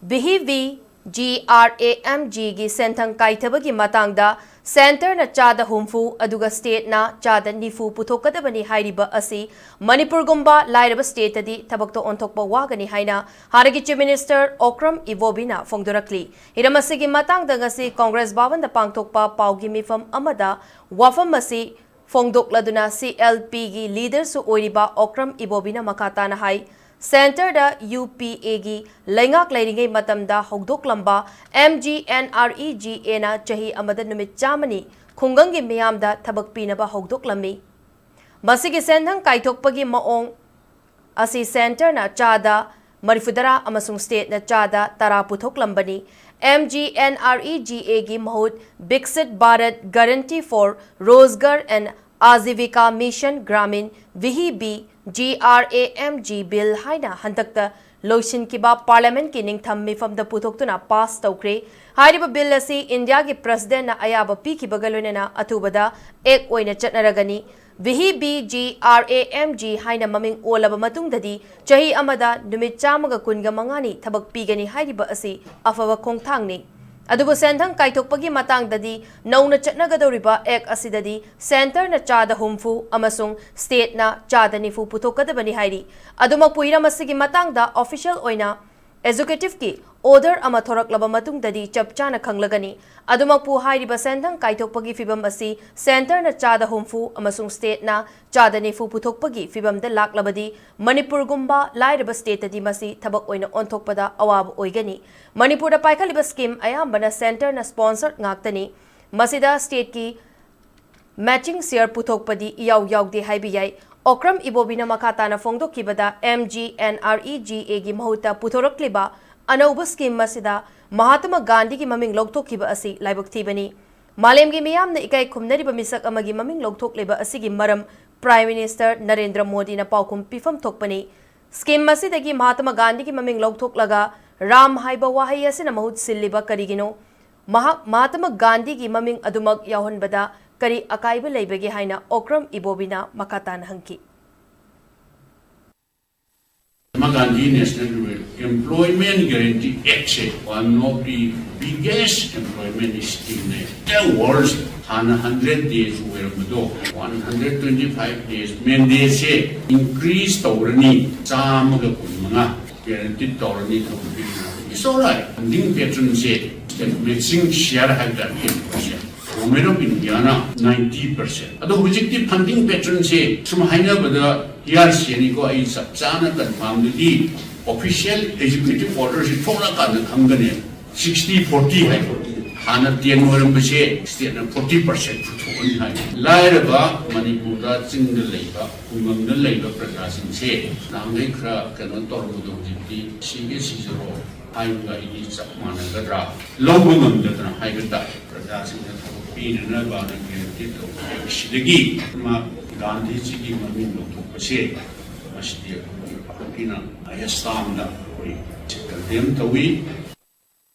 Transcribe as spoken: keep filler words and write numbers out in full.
ꯚꯤꯍꯤꯚꯤ ꯖꯤꯑꯥꯔꯑꯦꯑꯦꯝꯖꯤꯒꯤ ꯁꯦꯟꯊꯪ ꯀꯥꯏꯊꯕꯒꯤ ꯃꯇꯥꯡꯗ ꯁꯦꯟꯇꯔꯅ ꯆꯥꯗ ꯍꯨꯝꯐꯨ ꯑꯗꯨꯒ ꯁ꯭ꯇꯦꯠꯅ ꯆꯥꯗ ꯅꯤꯐꯨ ꯄꯨꯊꯣꯛꯀꯗꯕꯅꯤ ꯍꯥꯏꯔꯤꯕ ꯑꯁꯤ ꯃꯅꯤꯄꯨꯔꯒꯨꯝꯕ ꯂꯥꯏꯔꯕ ꯁ꯭ꯇꯦꯠꯇꯗꯤ ꯊꯕꯛꯇ ꯑꯣꯟꯊꯣꯛꯄ ꯋꯥꯒꯅꯤ ꯍꯥꯏꯅ ꯍꯥꯟꯅꯒꯤ ꯆꯤꯐ ꯃꯤꯅꯤꯁꯇꯔ ꯑꯣꯀ꯭ꯔꯝ ꯏꯕꯣꯕꯤꯅ ꯐꯣꯡꯗꯣꯔꯛꯂꯤ꯫ ꯍꯤꯔꯝ ꯑꯁꯤꯒꯤ ꯃꯇꯥꯡꯗ ꯉꯁꯤ ꯀꯣꯡꯒ꯭ꯔꯦꯁ ꯚꯕꯟꯗ ꯄꯥꯡꯊꯣꯛꯄ ꯄꯥꯎꯒꯤ ꯃꯤꯐꯝ ꯑꯃꯗ ꯋꯥꯐꯝ ꯑꯁꯤ ꯐꯣꯡꯗꯣꯛꯂꯗꯨꯅ ꯁꯤ ꯑꯦꯜ ꯄꯤꯒꯤ ꯂꯤꯗꯔꯁꯨ ꯑꯣꯏꯔꯤꯕ ꯑꯣꯀ꯭ꯔꯝ ꯏꯕꯣꯕꯤꯅ ꯃꯈꯥ ꯇꯥꯅ ꯍꯥꯏ, ꯁꯦꯟꯇꯔꯗ ꯌꯨ ꯄꯤ ꯑꯦꯒꯤ ꯂꯩꯉꯥꯛ ꯂꯩꯔꯤꯉꯩ ꯃꯇꯝꯗ ꯍꯧꯗꯣꯛꯂꯝꯕ M G N R E G ꯑꯦꯅ ꯆꯍꯤ ꯑꯃꯗ ꯅꯨꯃꯤꯠ ꯆꯥꯝꯃꯅꯤ ꯈꯨꯡꯒꯪꯒꯤ ꯃꯤꯌꯥꯝꯗ ꯊꯕꯛ ꯄꯤꯅꯕ ꯍꯧꯗꯣꯛꯂꯝꯃꯤ꯫ ꯃꯁꯤꯒꯤ ꯁꯦꯟꯊꯪ ꯀꯥꯏꯊꯣꯛꯄꯒꯤ ꯃꯑꯣꯡ ꯑꯁꯤ ꯁꯦꯟꯇꯔꯅ ꯆꯥꯗ ꯃꯔꯤꯐꯨꯇꯔꯥ ꯑꯃꯁꯨꯡ ꯁ꯭ꯇꯦꯠꯅ ꯆꯥꯗ ꯇꯔꯥ ꯄꯨꯊꯣꯛꯂꯝꯕꯅꯤ꯫ M G N R E G ꯑꯦꯒꯤ ꯃꯍꯨꯠ Viksit Bharat guarantee for Rozgar and Aajeevika mission Gramin, ꯚꯤꯍꯤꯚꯤ ꯖꯤꯑꯥꯔꯑꯦꯑꯦꯝꯖꯤ ꯕꯤꯜ ꯍꯥꯏꯅ ꯍꯟꯗꯛꯇ ꯂꯣꯏꯁꯤꯟꯈꯤꯕ ꯄꯥꯔꯂꯤꯌꯥꯃꯦꯟꯠꯀꯤ ꯅꯤꯡꯊꯝ ꯃꯤꯐꯝꯗ ꯄꯨꯊꯣꯛꯇꯨꯅ ꯄꯥꯁ ꯇꯧꯈ꯭ꯔꯦ꯫ ꯍꯥꯏꯔꯤꯕ ꯕꯤꯜ ꯑꯁꯤ ꯏꯟꯗꯤꯌꯥꯒꯤ ꯄ꯭ꯔꯁꯤꯗꯦꯟꯠꯅ ꯑꯌꯥꯕ ꯄꯤꯈꯤꯕꯒ ꯂꯣꯏꯅꯅ ꯑꯊꯨꯕꯗ ꯑꯦꯛ ꯑꯣꯏꯅ ꯆꯠꯅꯔꯒꯅꯤ꯫ ꯚꯤꯍꯤꯚꯤ ꯖꯤꯑꯥꯔꯑꯦꯑꯦꯝꯖꯤ ꯍꯥꯏꯅ ꯃꯃꯤꯡ ꯑꯣꯜꯂꯕ ꯃꯇꯨꯡꯗꯗꯤ ꯆꯍꯤ ꯑꯃꯗ ꯅꯨꯃꯤꯠ ꯆꯥꯝꯃꯒ ꯀꯨꯟꯒ ꯃꯉꯥꯅꯤ ꯊꯕꯛ ꯄꯤꯒꯅꯤ ꯍꯥꯏꯔꯤꯕ ꯑꯁꯤ ꯑꯐꯕ ꯈꯣꯡꯊꯥꯡꯅꯤ꯫ ꯑꯗꯨꯕꯨ ꯁꯦꯟꯊꯪ ꯀꯥꯏꯊꯣꯛꯄꯒꯤ ꯃꯇꯥꯡꯗꯗꯤ ꯅꯧꯅ ꯆꯠꯅꯒꯗꯧꯔꯤꯕ ꯑꯦꯛ ꯑꯁꯤꯗꯗꯤ ꯁꯦꯟꯇꯔꯅ ꯆꯥꯗ ꯍꯨꯝꯐꯨ ꯑꯃꯁꯨꯡ ꯁ꯭ꯇꯦꯠꯅ ꯆꯥꯗ ꯅꯤꯐꯨ ꯄꯨꯊꯣꯛꯀꯗꯕꯅꯤ ꯍꯥꯏꯔꯤ꯫ ꯑꯗꯨꯃꯛꯄꯨ ꯍꯤꯔꯝ ꯑꯁꯤꯒꯤ ꯃꯇꯥꯡꯗ ꯑꯣꯐꯤꯁꯤꯌꯦꯜ ꯑꯣꯏꯅ ꯑꯦꯛꯖꯤꯀ꯭ꯌꯨꯇꯤꯚꯀꯤ ꯑꯣꯔꯗꯔ ꯑꯃ ꯊꯣꯔꯛꯂꯕ ꯃꯇꯨꯡꯗꯗꯤ ꯆꯞ ꯆꯥꯅ ꯈꯪꯂꯒꯅꯤ꯫ ꯑꯗꯨꯃꯛꯄꯨ ꯍꯥꯏꯔꯤꯕ ꯁꯦꯟꯊꯪ ꯀꯥꯏꯊꯣꯛꯄꯒꯤ ꯐꯤꯚꯝ ꯑꯁꯤ ꯁꯦꯟꯇꯔꯅ ꯆꯥꯗ ꯍꯨꯝꯐꯨ ꯑꯃꯁꯨꯡ ꯁ꯭ꯇꯦꯠꯅ ꯆꯥꯗ ꯅꯤꯐꯨ ꯄꯨꯊꯣꯛꯄꯒꯤ ꯐꯤꯚꯝꯗ ꯂꯥꯛꯂꯕꯗꯤ ꯃꯅꯤꯄꯨꯔꯒꯨꯝꯕ ꯂꯥꯏꯔꯕ ꯁ꯭ꯇꯦꯠꯇꯗꯤ ꯃꯁꯤ ꯊꯕꯛ ꯑꯣꯏꯅ ꯑꯣꯟꯊꯣꯛꯄꯗ ꯑꯋꯥꯕ ꯑꯣꯏꯒꯅꯤ꯫ ꯃꯅꯤꯄꯨꯔꯗ ꯄꯥꯏꯈꯠꯂꯤꯕ ꯁ꯭ꯀꯤꯝ ꯑꯌꯥꯝꯕꯅ ꯁꯦꯟꯇꯔꯅ ꯁ꯭ꯄꯣꯟꯁꯔ ꯉꯥꯛꯇꯅꯤ꯫ ꯃꯁꯤꯗ ꯁ꯭ꯇꯦꯠꯀꯤ ꯃꯦꯆꯤꯡ ꯁꯤꯌꯔ ꯄꯨꯊꯣꯛꯄꯗꯤ ꯏꯌꯥꯎ ꯌꯥꯎꯗꯦ ꯍꯥꯏꯕ ꯌꯥꯏ꯫ ꯑꯣꯀ꯭ꯔꯝ ꯏꯕꯣꯕꯤꯅ ꯃꯈꯥ ꯇꯥꯅ ꯐꯣꯡꯗꯣꯛꯈꯤꯕꯗ M G N R E G ꯑꯦꯒꯤ ꯃꯍꯨꯠꯇ ꯄꯨꯊꯣꯔꯛꯂꯤꯕ ꯑꯅꯧꯕ ꯁ꯭ꯀꯤꯝ ꯑꯁꯤꯗ ꯃꯍꯥꯇꯃꯥ ꯒꯥꯟꯙꯤꯒꯤ ꯃꯃꯤꯡ ꯂꯧꯊꯣꯛꯈꯤꯕ ꯑꯁꯤ ꯂꯥꯏꯕꯛ ꯊꯤꯕꯅꯤ꯫ ꯃꯥꯂꯦꯝꯒꯤ ꯃꯤꯌꯥꯝꯅ ꯏꯀꯥꯏ ꯈꯨꯝꯅꯔꯤꯕ ꯃꯤꯁꯛ ꯑꯃꯒꯤ ꯃꯃꯤꯡ ꯂꯧꯊꯣꯛꯂꯤꯕ ꯑꯁꯤꯒꯤ ꯃꯔꯝ ꯄ꯭ꯔꯥꯏꯝ ꯃꯤꯅꯤꯁꯇꯔ ꯅꯔꯦꯟꯗ꯭ꯔ ꯃꯣꯗꯤꯅ ꯄꯥꯎꯈꯨꯝ ꯄꯤꯐꯝ ꯊꯣꯛꯄꯅꯤ꯫ ꯁ꯭ꯀꯤꯝ ꯑꯁꯤꯗꯒꯤ ꯃꯍꯥꯇꯃꯥ ꯒꯥꯟꯙꯤꯒꯤ ꯃꯃꯤꯡ ꯂꯧꯊꯣꯛꯂꯒ ꯔꯥꯝ ꯍꯥꯏꯕ ꯋꯥꯍꯩ ꯑꯁꯤꯅ ꯃꯍꯨꯠ ꯁꯤꯜꯂꯤꯕ ꯀꯔꯤꯒꯤꯅꯣ? ꯃꯍꯥꯛ ꯃꯍꯥꯇꯃꯥ ꯒꯥꯟꯙꯤꯒꯤ ꯃꯃꯤꯡ ꯑꯗꯨꯃꯛ ꯌꯥꯎꯍꯟꯕꯗ ꯀꯔꯤ ꯑꯀꯥꯏꯕ ꯂꯩꯕꯒꯦ ꯍꯥꯏꯅ ꯑꯣꯀ꯭ꯔꯝ ꯏꯕꯣꯕꯤꯅ ꯃꯈꯥ ꯇꯥꯅ ꯍꯪꯈꯤ꯫ Mahatma Gandhi national rural employment guarantee ꯑꯦꯛꯁꯦ one of the biggest employment scheme ꯅꯦ꯫ ꯍꯥꯟꯅ hundred days ꯑꯣꯏꯔꯝꯕꯗꯣ one hundred twenty five days mandate ꯁꯦ increase ꯇꯧꯔꯅꯤ, ꯆꯥꯝꯃꯒ ꯀꯨꯟꯃꯉꯥ ꯒꯦꯔꯦꯟꯇꯤ ꯇꯧꯔꯅꯤ꯫ It's alright, funding pattern say matching share ꯍꯥꯏꯕ ꯇꯥꯔꯦ꯫ Government of Indian ninety percent꯫ ꯑꯗꯣ ꯍꯧꯖꯤꯛꯇꯤ ꯐꯟꯗꯤꯡ ꯄꯦꯇ꯭ꯔꯟꯁꯦ ꯁꯨꯝ ꯍꯥꯏꯅꯕꯗ ꯍꯤꯌꯥꯔꯁꯤꯅꯤꯀꯣ, ꯑꯩ ꯆꯞ ꯆꯥꯅ ꯀꯟꯐꯥꯝꯗꯨꯗꯤ ꯑꯣꯐꯤꯁꯤꯌꯦꯜ ꯑꯦꯛꯖꯤꯀ꯭ꯌꯨꯇꯤꯚ ꯑꯣꯔꯗꯔꯁꯤ ꯊꯣꯛꯂꯀꯥꯟꯗ ꯈꯪꯒꯅꯤ꯫ Sixty forty ꯍꯥꯏꯕ, ꯍꯥꯟꯅ ꯇꯦꯟ ꯑꯣꯏꯔꯝꯕꯁꯦ ꯁ꯭ꯇꯦꯠꯅ forty percent ꯄꯨꯊꯣꯛꯑꯅꯤ ꯍꯥꯏ꯫ ꯂꯥꯏꯔꯕ ꯃꯅꯤꯄꯨꯔꯗ ꯆꯤꯡꯗ ꯂꯩꯕ, ꯈꯨꯡꯒꯪꯗ ꯂꯩꯕ ꯄ꯭ꯔꯖꯥꯁꯤꯡꯁꯦ ꯅꯍꯥꯟꯈꯩ ꯈꯔ ꯀꯩꯅꯣ ꯇꯧꯔꯝꯕꯗꯣ ꯍꯧꯖꯤꯛꯇꯤ ꯁꯤꯒꯦ ꯁꯤꯖꯔꯣ ꯍꯥꯏꯕꯒ ꯑꯩꯗꯤ ꯆꯞ ꯃꯥꯟꯅꯒꯗ꯭ꯔꯥ? ꯂꯧꯕ ꯉꯝꯗꯗꯅ ꯍꯥꯏꯕ ꯇꯥꯔꯦ꯫ ꯄ꯭ꯔꯖꯥꯁꯤꯡꯗ ꯊꯕꯛ ꯄꯤꯅꯅꯕꯅ ꯒꯦꯔꯦꯟꯇꯤ ꯇꯧꯕꯁꯤꯗꯒꯤ ꯃꯥ ꯒꯥꯟꯙꯤꯖꯤꯒꯤ ꯃꯃꯤꯡ ꯂꯧꯊꯣꯛꯄꯁꯦ, ꯃꯁꯤꯗꯤ ꯑꯩꯈꯣꯏꯒꯤ ꯄꯥꯔꯇꯤꯅ highest term ꯗ ꯑꯩꯈꯣꯏ ꯀꯟꯗꯦꯝ ꯇꯧꯏ꯫